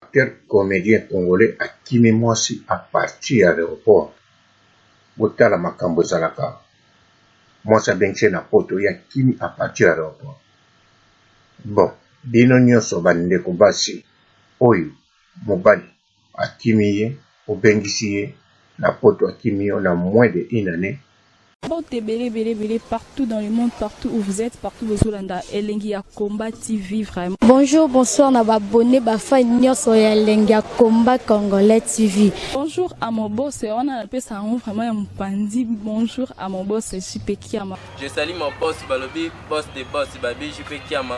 Acteur comedien congolais akimi mwasi à partir ya aeroport botala makambo ezalaka mwasi abengisi ye na poto ye akimi à partir ya aeroport bon bino nionso ba ndeko basi oyo mobali akimi ye obengisi ye na poto akimi yo na moins de une annee. Mbote ebele ebele ebele partout dans le monde partout où vous êtes partout bozolanda elengi ya combat TV vraiment. Bonjour bonsoir na ba abonne ba fan nionso ya elengi ya combat congolais TV. Bonjour à mon boss wana napesa yango vraiment ya mopanzi bonjour à mon boss JP Kiama. Je salue mon boss balobi boss de boss babi JP Kiama.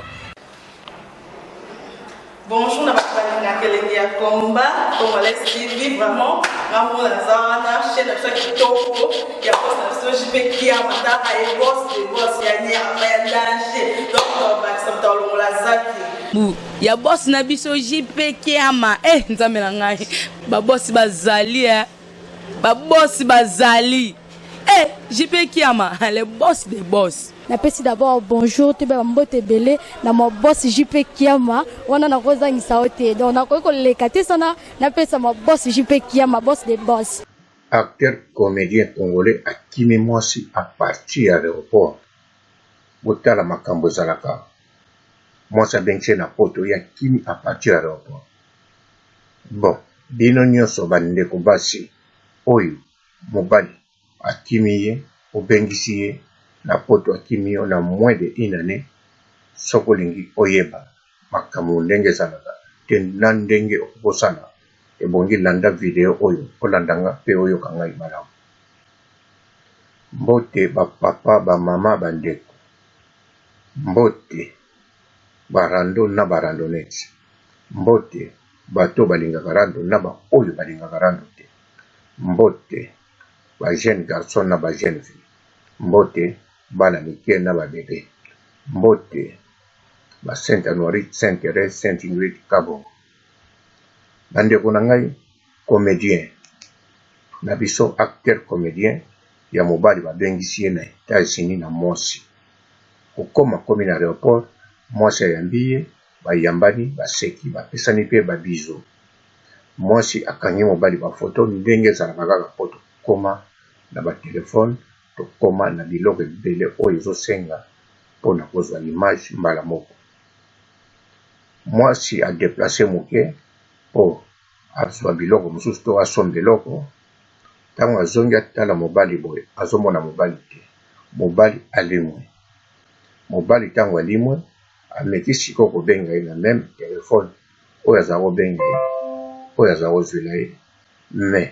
Bonjour na bato balingaka elengi ya combat congolais TV vraiment nga moko naza wana chaîne na biso ya kitoko ya boss na biso JP Kiama taka ye boss de boss ya nyama ya danger donc tobakisa moto alongola zaki bu ya boss na biso JP Kiama eh nzambe na ngai ba boss bazali eh ba boss bazali eh JP Kiama le boss de boss. Napesi d'abord bonjour toyeba ba mbote ebele na ma boss JP Kiama wana nakozangisa yo te donc nakoki koleka te sana napesa ma boss JP Kiama boss de boss. Acteur comedien congolais akimi mwasi à partir ya aeroport botala makambo ezalaka mwasi abengisi ye na poto ye akimi à partir ya aeroport bon bino nionso ba ndeko basi oyo mobali akimi ye obengisi ye na poto akimi yo na moins de une annee soki olingi oyeba makambo ndenge ezalaka te na ndenge okoki kosala ebongi landa video oyo olanda nga pe oyoka ngai malamu. Mbote ba papa ba mama ba ndeko mbote ba rando na ba randonnettes mbote bato balingaka rando na ba oyo balingaka rando te mbote ba jeune garçon na ba jeune fille mbote bana mike na ba bebe mbote ba saint anuarite saint therese saint ingrid kabongo ba ndeko na ngai comedien na biso acteur comedien ya mobali babengisi ye na etats unis na mwasi kokoma akomi na aeroport mwasi ayambi ye bayambani baseki bapesani pe ba bisous Mwasi akangi mobali ba photo ndenge ezalaka kaka po tokoma na ba telephone tokoma na biloko ebele oyo ezo senga pona kozwa image mbala moko. Mwasi a deplacer muke po azwa biloko mosusu to asomba eloko, tango azongi atala mobali boye azomona mobali te, mobali alimwe. Mobali tango alimwe ameki sikoyo kobenga ye na meme telephone oyo aza kobenga ye oyo aza kozwela ye mais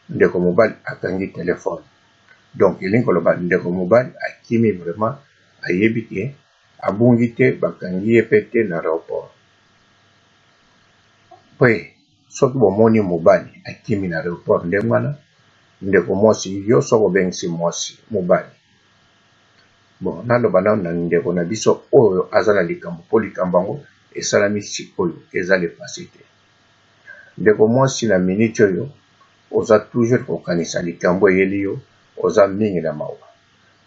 ndeko mobali akangi telephone donc elingi koloba ndeko mobali akimi vraiment ayebi ke abungi te bakangi ye pe te na aeroport pe soki bomoni mobali akimi na aeroport ndenge wana ndeko mwasi yo soki obengisi mwasi mobali Bon naloba nanu na ndeko na biso oyo aza na likambo po likambo yango esalami sikoyo eza le passe te. Ndeko mwasi na minute oyo oza toujours kokanisa likambo eyeli yo oza mingi na mawa.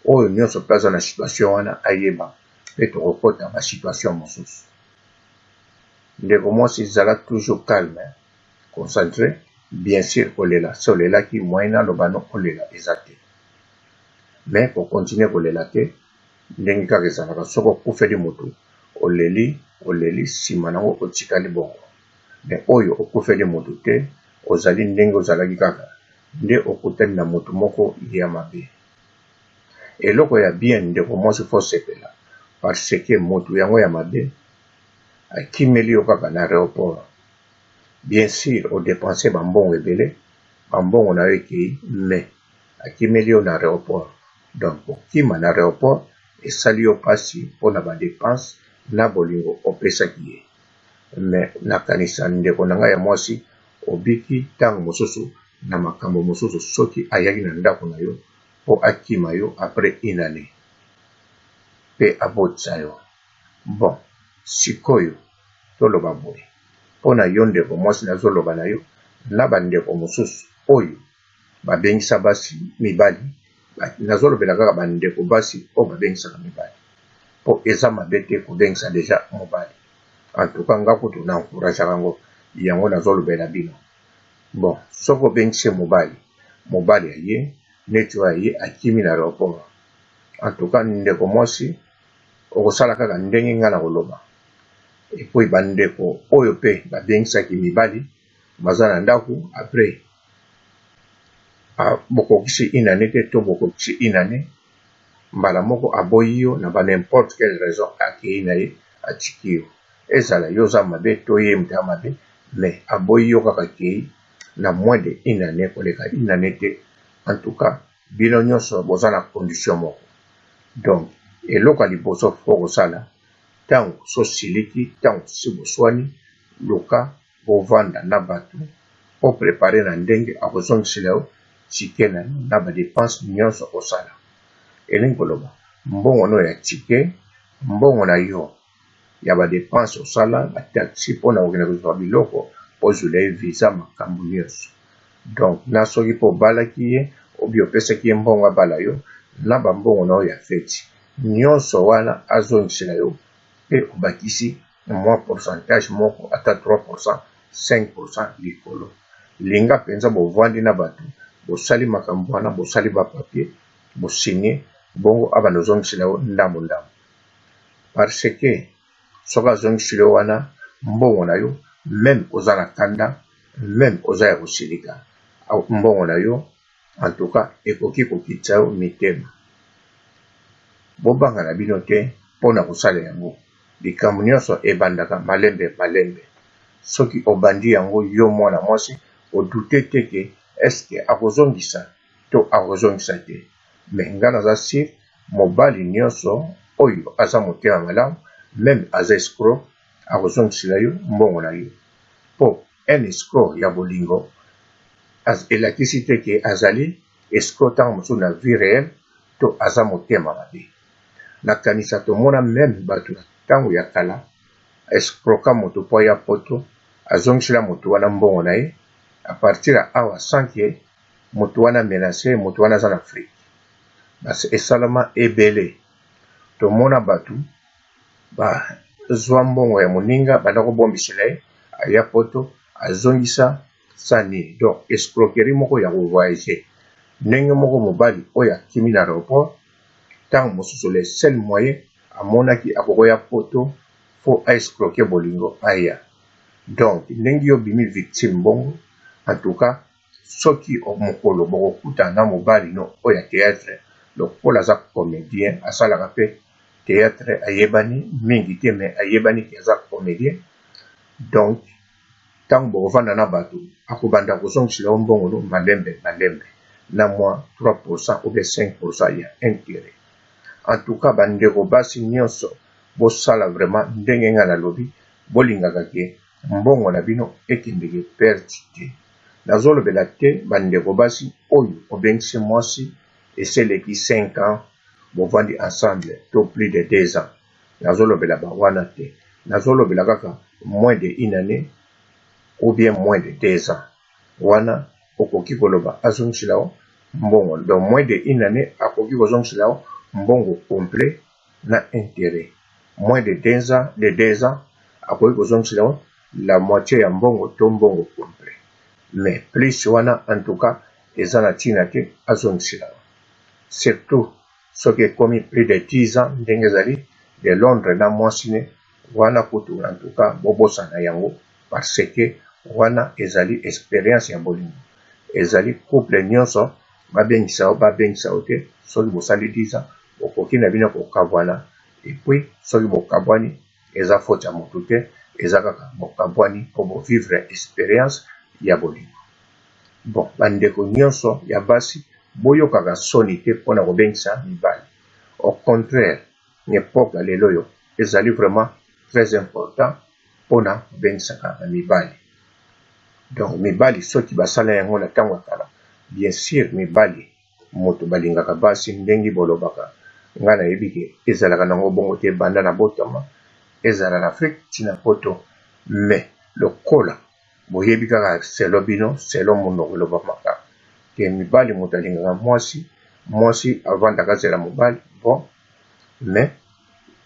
Oyo nionso pe aza na situation wana ayeba pe tokokota ba situation mosusu. Ndeko mwasi zala toujours calme, concentre, bien sur kolela si olelaki moyen naloba no olela eza te. Mais ko continuer kolela te ndenge kaka ezalaka soki okufeli mutu oleli oleli sima nango otikali bongo mais oyo okufeli mutu te ozali ndenge ozalaki kaka nde okutani na mutu moko ya mabe. Eloko ya bien ndeko mwasi faut osepela parce que mutu yango ya mabe akimeli yo kaka na aeroport bien sur o depenser ba mbongo ebele ba mbongo nayo ekeyi mais akimeli yo na aeroport donc kokima na aeroport esali yo pasi pona ba depense na bolingo opesaki ye mais nakanisa ndeko na ngai ya mwasi obiki tango mosusu na makambo mosusu soki ayaki na ndako na yo po akima yo après une annee pe abotisa yo bon sikoyo toloba boye pona yo ndeko mwasi nazoloba na yo na ba ndeko mosusu oyo babengisa basi mibali nazolobela kaka ba ndeko basi oyo babengisaka mibali po eza mabe te kobengisa dejà mobali en tout cas nga kutu na encourageaka yango. Yango nazolobela bino. Bon, soki obengisi ye mobali, mobali aye, neti oyo aye akimi na aeroport. En tout cas ndeko mwasi okosala kaka ndenge nga nakoloba. Et puis ba ndeko oyo pe babengisaki mibali baza na ndaku après bokokisi une annee te to bokokisi une annee mbala moko aboyi yo na ba n'importe quelle raison akeyi na ye atiki yo. Ezala yo oza mabe to ye mutu aza mabe mais aboyi yo kaka akeyi na moins de une annee koleka une annee te en tout cas bino nionso boza na condition moko. Donc eloko ya liboso faut kosala tangu sosiliki tangu si boswani luka bovanda na batu o preparer na ndenge akozongisela yo ticket na yo na ba depenses nionso osala. Elingi koloba mbongo no ya ticket, mbongo na yo ya ba depenses osala, ba taxi pona kokende kozua biloko ozwela ye visa makambu nionso. Donc na soki pe obalaki ye ou bien opesaki ye mbongo abala yo na ba mbongo na yo ya feti nionso wana azongisela yo pe obakisi mwa pourcentage moko ata 3%, 5% likolo. Linga penza bovandi na batu bosali makambu wana bosali ba papier bo signer bongo abanda ozongisela yo ndambu ndambu. Parce que soki azongiseli yo wana mbongo na yo meme oza na kanda meme oza ya kosilika mbongo na yo en tout cas ekoki kokitisa yo mitema. Bobanga na bino te pona kosala yango. Likambo nionso ebandaka malembe malembe. Soki obandi yango yo mwana mwasi ko douter te que est ce que akozongisa to akozongisa te. Mais nga naza sur mobali nionso oyo aza motema malamu meme aza escroc akozongisela yo mbongo na yo. Po un escroc ya bolingo elakisi te que azali escroc tango mosusu na vie reelle to aza motema mabe. Nakanisa tomona meme batu na tango ya kala escroka moto po aya poto azongisela moto wana mbongo na ye a partir ya awa sans que moto wana menace ye moto wana aza na Afrique. Bas esalama ebele tomona batu ba zua mbongo ya moninga banda kobombisela ye aya poto azongisa sans nini donc escroquerie moko ya ko voyager ndenge moko mobali oyo akimi na aeroport tango mosusu le seul moyen amonaki akokoya poto faut a escroquer bolingo aya donc ndenge yo obimi victime bongo en tout cas soki mokolo bokokutana na mobali no oyo ya theatre lokola aza comedien asalaka pe theatre ayebani mingi te mais ayebani ke aza comedien donc tango bokovanda na batu akobanda kozongisela yo mbongo no malembe malembe na mwa 3% ou bien 5% ya interet. En tout cas ba ndeko basi nionso bosala vraiment ndenge nga nalobi bolingaka ke mbongo na bino ekendeke perte te. Nazolobela te ba ndeko basi oyo obengisi mwasi esi eleki 5 ans bovandi ensemble to plus de 2 ans nazolobela ba wana te nazolobela kaka moins de une annee ou bien moins de 2 ans wana okoki koloba azongisela yo mbongo donc moins de une annee akoki kozongisela yo mbongo complet na interet moins de 2 ans de 2 ans akoki kozongisela yo la moitie ya mbongo to mbongo complet mais plus wana en tout cas eza na tina te azongisela yo surtout soki ekomi plus de 10 ans ndenge ezali de Londres na mwasi ne wana kutu en tout cas bobosana yango parce que wana ezali experience ya bolingo ezali couple nionso babengisa yo babengisa yo te soki bosali 10 ans bokoki na bino kokabwana et puis soki bokabwani eza faute ya mutu te eza kaka bokabwani po bo vivre experience ya bolingo bon ba ndeko nionso ya basi boyokaka soni te pona kobengisa mibali au contraire na epoque ya lelo oyo ezali vraiment très important pona kobengisaka ba mibali donc mibali soki basala yango na tango ya kala bien sur mibali Mutu balingaka basi ndenge bolobaka nga nayebi ke ezalaka nango bongo te banda na botama ezala na Afrique ti na poto mais lokola boyebi kaka selon bino selon munoko elobamaka ke mibali mutu alingaka mwasi mwasi avandaka azela mobali bon mais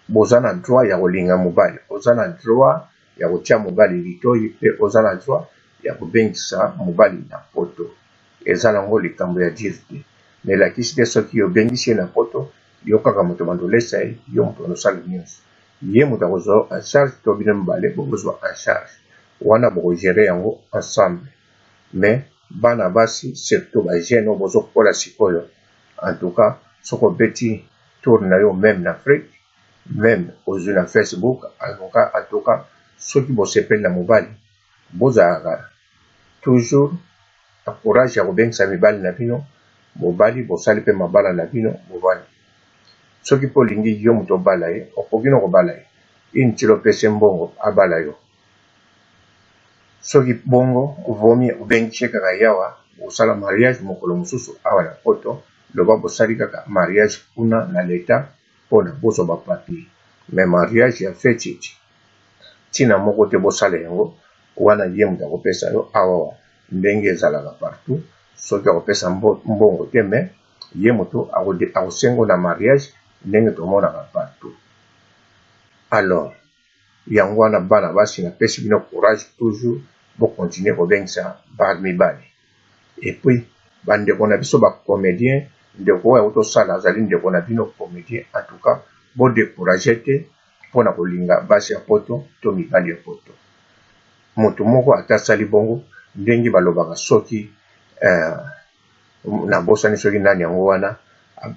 boza na droit ya kolinga mobali oza na droit. ya kotia mobali litoyi pe oza na droit ya kobengisa mobali na poto. Eza nango likambo ya dire te. Mais elakisi te soki obengisi ye na poto yo kaka moto obanda olesa ye, yo moto obanda osala nionso. Ye moto akozwa yo en charge to bino mibale bokozwa en charge. Wana boko gerer yango ensemble. Mais bana basi surtout ba jeunes oyo bozo kola sikoyo en tout cas soki obeti tour nayo meme na Afrique meme ozwi na Facebook en tout cas soki bosepeli na mobali bozalaka toujours na courage ya kobengisa mibali na bino bobali bosali pe mabala na bino bovandi soki pe olingi yo moto obala ye okoki no kobala ye inutile opesi ye mbongo abala yo soki bongo vomi obengisi ye kaka yawa bosala mariage mokolo mosusu awa na poto loba bosali kaka mariage kuna na leta pona bozwa ba papier mais mariage ya feti tina moko te bosala yango wana ye moto akopesa yo awawa ndenge ezalaka partout soki akopesa mbongo te mais ye moto akosengo na mariage ndenge tomonaka partout alors yango wana bana basi napesi bino courage toujours bo continuer kobengisa ba mibali et puis ba ndeko na biso ba comedien ndeko oyo auti osala azali ndeko na bino comedien en tout cas bo decourager te pona kolinga basi ya poto to mibali ya poto moto moko ata asali bongo ndenge balobaka soki eh, nabosani soki nani yango wana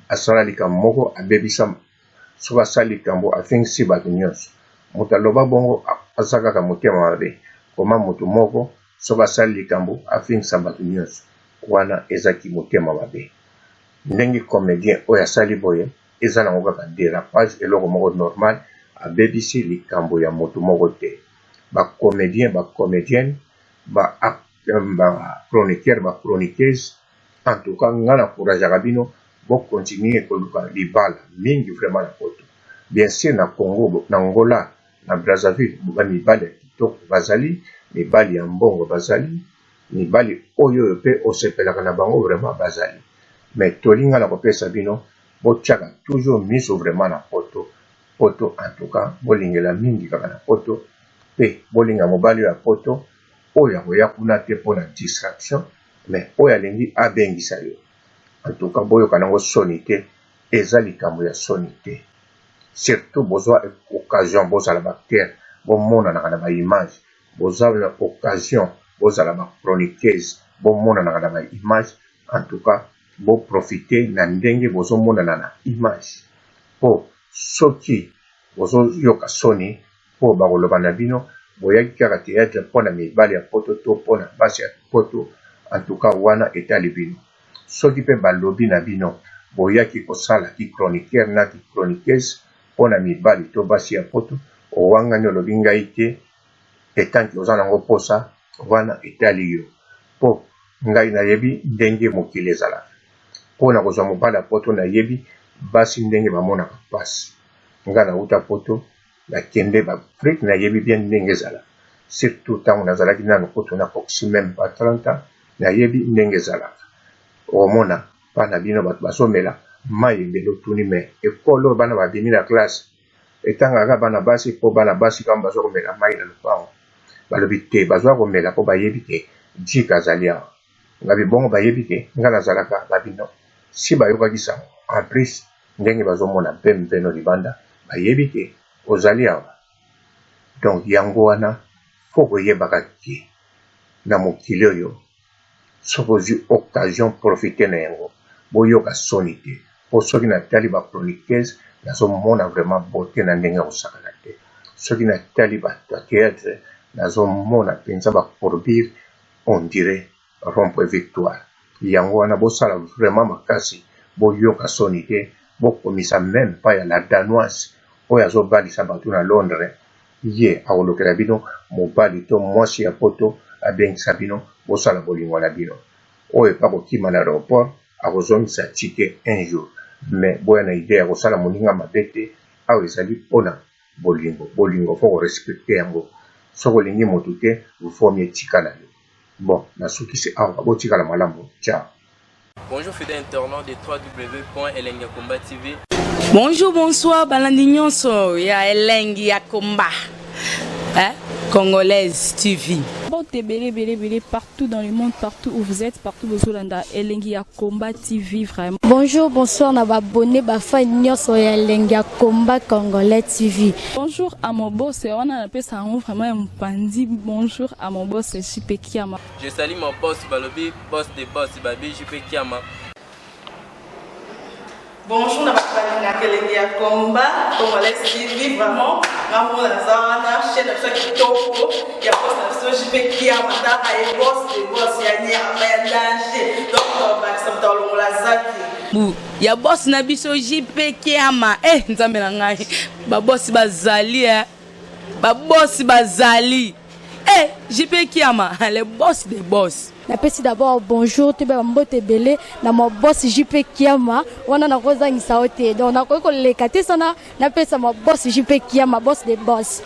asala likambo moko abebisa soki asali likambo afingisi bato nyonso moto aloba bongo aza kaka motema mabe koma moto moko soki asali likambo afingisa bato nyonso wana eza kimotema mabe ndenge comedien oyo asali boye eza nango kaka derapage eloko moko normal abebisi likambo ya moto moko te ba comedien ba comedienne ba ba chroniqueur ba chroniqueuse en tout cas nga na encourageaka bino bo continuer koluka libala mingi vraiment na poto bien sur na Congo na Angola na Brazzaville ba mibali ya kitoko bazali mibali ya mbongo bazali mibali oyo oyo pe osepelaka na bango vraiment bazali mais toli nga nakopesa bino botiaka toujours miso vraiment na poto poto en tout cas bolingela mingi kaka na poto pe bolinga mobali oyo ya poto oyo akoya kuna te pona distraction mais oyo alingi abengisa yo en tout cas boyoka nango soni te eza likambo ya soni te surtout bozwa occasion bozala ba acteur bomonanaka na ba image boza na occasion bozala ba chroniqueuse bomonanaka na ba image en tout cas bo profiter na ndenge bozomonana na image po soki bozoyoka soni po bakoloba na bino boyaki kaka theatre pona mibali ya poto to pona basi ya poto en tout cas wana etali bino soki pe balobi na bino boyaki kosala ki chroniqueur na ki chroniqueuse pona mibali to basi ya poto owangani olobi ngai te etant que oza nango posa wana etali yo po ngai nayebi ndenge mokili ezalaka po na kozwa mobali ya poto nayebi basi ndenge bamonaka pasi ngai nawuta poto na kende ba Afrique nayebi bien ndenge ezalaka surtout tango nazalaki nanu kutu nakokisi meme pas 30 ans nayebi ndenge ezalaka okomona bana bino bato bazomela mayi ebele otuni mais ekolo oyo bana babimi na classe etangaka bana basi po bana basi kaka baza komela mayi na lopango balobi te bazwa komela po bayebi ke jika azali awa ngabi bongo bayebi ke nga nazalaka babi non si bayokaki sango en plus ndenge bazomona mpe no libanda bayebi ke ozali awa donc yango wana fo koyebaka ke na mokili oyo soki ozwi occasion profite na yango boyoka soni te po soki natali ba chroniqueuse nazomona vraiment beauté na ndenge ya kosakana te soki natali bato ya théâtre nazomona mpenza ba courbure on dirait rond-point victoire yango wana bosala vraiment makasi boyoka soni te bokomisa meme pas ya la danoise oyo azobalisa bato na Londres ye akolokela bino mobali to mwasi ya poto abengisa bino bosala bolingo na bino oyo epa kokima na aeroport akozongisa ticket un jour mais boya na idee ya kosala moninga mabe te awa ezali mpona bolingo bolingo fo korespecte yango soki olingi motu te vomi etikala yo bon nasukisi awa botikala malamu ciao. Bonjour fidèle internaute de www.elengiyakomba.tv. Bonjour, bonsoir, balandi nyonso ya elengi ya komba. Hein? Congolaise TV. Mbote ebele ebele ebele partout dans le monde, partout où vous êtes, partout bozolanda Elengi ya Combat TV vraiment. Bonjour, bonsoir na baabonnés, bafans nyonso ya Elengi ya Combat Congolais TV. Bonjour à mon boss, wana napesa yango vraiment ya mopandi. Bonjour à mon boss JP Kiama. Je salue mon boss, balobi boss de boss, babi JP Kiama. Bonjour na bato balingaka Elengi ya Combat Congolais TV. Vraiment, nga moko naza wana, chaîne na biso ya kitoko ya boss na biso JP Kiama. Taka ye, boss de boss ya nyama ya danger. Donc bakisa moto alongola aza te. Bu ya boss na biso JP Kiama. Eh, Nzambe na ngai, babosi bazali, eh, babosi bazali. Eh, JP Kiama, le boss de boss. Napesi d'abord bonjour, toyeba bambote ebele na maboss JP Kiama. Wana nakozangisa yo te, donc nakoki koleka te sana napesa maboss JP Kiama, boss de boss.